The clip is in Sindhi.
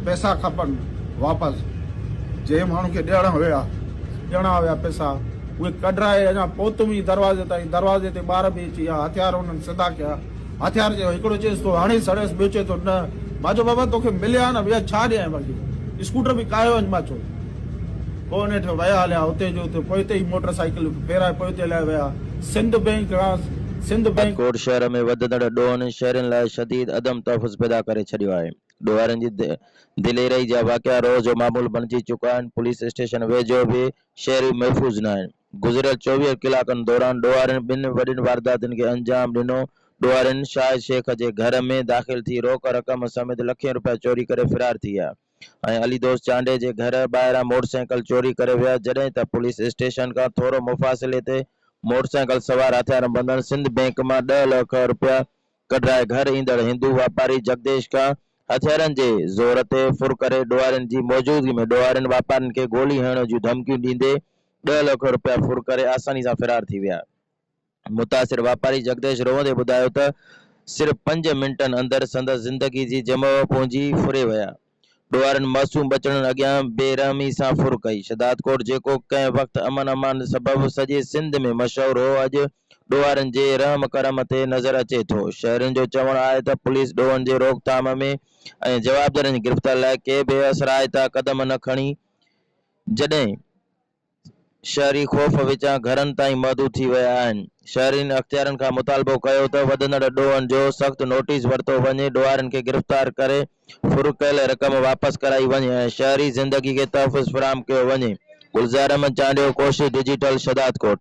پئسا کپن واپس جنهن ماڻهو کي ڏيڻا هيا ڏيڻا هيا پئسا اهي ڪڍرائي اڃا پهتم ئي دروازي تائين دروازي تي ٻار به اچي ويا هٿيار انهن سڌا ڪيا هٿيار چيو هڪڙو چيس ٿو هڻي سڙيس ٻيو چئي ٿو نه مان چيو بابا توکي مليا نه ٻيا ڇا ڏيانء باقي اسڪوٽر به ڪاهيو وڃ مان چيو پوء نيٺ ويا هليا اتي جو اتي پوئتي ئي موٽر سائيڪل ڦيرائي پوئتي هليا ويا سنڌ بئنڪ کان سنڌ بئنڪ ڪوٽ شهر ۾ وڌندڙ ڏوهن شهرين لاء شديد عدم تحفظ پيدا ڪري ڇڏيو آهي. ڏوهارين جي دليري جا واقعا روز جو معمول بڻجي چڪا آهن، پوليس اسٽيشن ويجهو به شهري محفوظ ناهن. گذريل 24 ڪلاڪن دوران ڏوهارين ٻن وڏين وارداتن کي انجام ڏنو، ڏوهارين شاهد شيخ جي گهر ۾ داخل ٿي روڪ رقم سميت لکين رپيا چوري ڪري فرار ٿي ويا ۽ علي دوست چانڊيي جي گهر ٻاهران موٽرسائيڪل چوري ڪري ويا، جڏهن ته پوليس اسٽيشن کان ٿورو مفاصلي تي موٽرسائيڪل سوار هٿياربندن سنڌ بئنڪ مان ڏهه لک رپيا ڪڍرائي گهر ايندڙ هندو واپاري جگديش کان هٿيارن جي زور تي ڦر ڪري ڏوهارين جي موجودگي ۾ ڏوهارين واپارين کي گولي هڻڻ جون ڌمڪيون ڏيندي ڏهه لک رپيا ڦر ڪري آساني سان فرار ٿي ويا. متاثر واپاري جگديش روئندي ٻڌايو ته صرف پنج منٽن اندر سندس زندگي جي جمع پونجي ڦري ويا. ڏوهارين معصوم ٻچڙن اڳيان بي رحمي سان ڦر ڪئي. شھدادڪوٽ جيڪو ڪنهن وقت امن امان سبب سڄي سنڌ ۾ مشهور هو اڄ ڏوهارين جي رحم ڪرم تي نظر اچي ٿو. شهرين جو چوڻ آهي ته پوليس ڏوهن جي روڪٿام ۾ ۽ جوابدارن جي گرفتاري لاء ڪي به اثرائتا قدم نه کڻي جڏهن شهري خوف وچان گهرن تائين محدود ٿي ويا آهن. شهرين اختيارين کان مطالبو ڪيو ته وڌندڙ ڏوهن جو سخت نوٽيس ورتو وڃي، ڏوهارين کي گرفتار ڪري ڦر ڪيل رقم واپس ڪرائي وڃي ۽ شهري زندگي کي تحفظ فراهم ڪيو وڃي. گلزار احمد چانڊيو، ڪوشش ڊجيٽل، شھدادڪوٽ.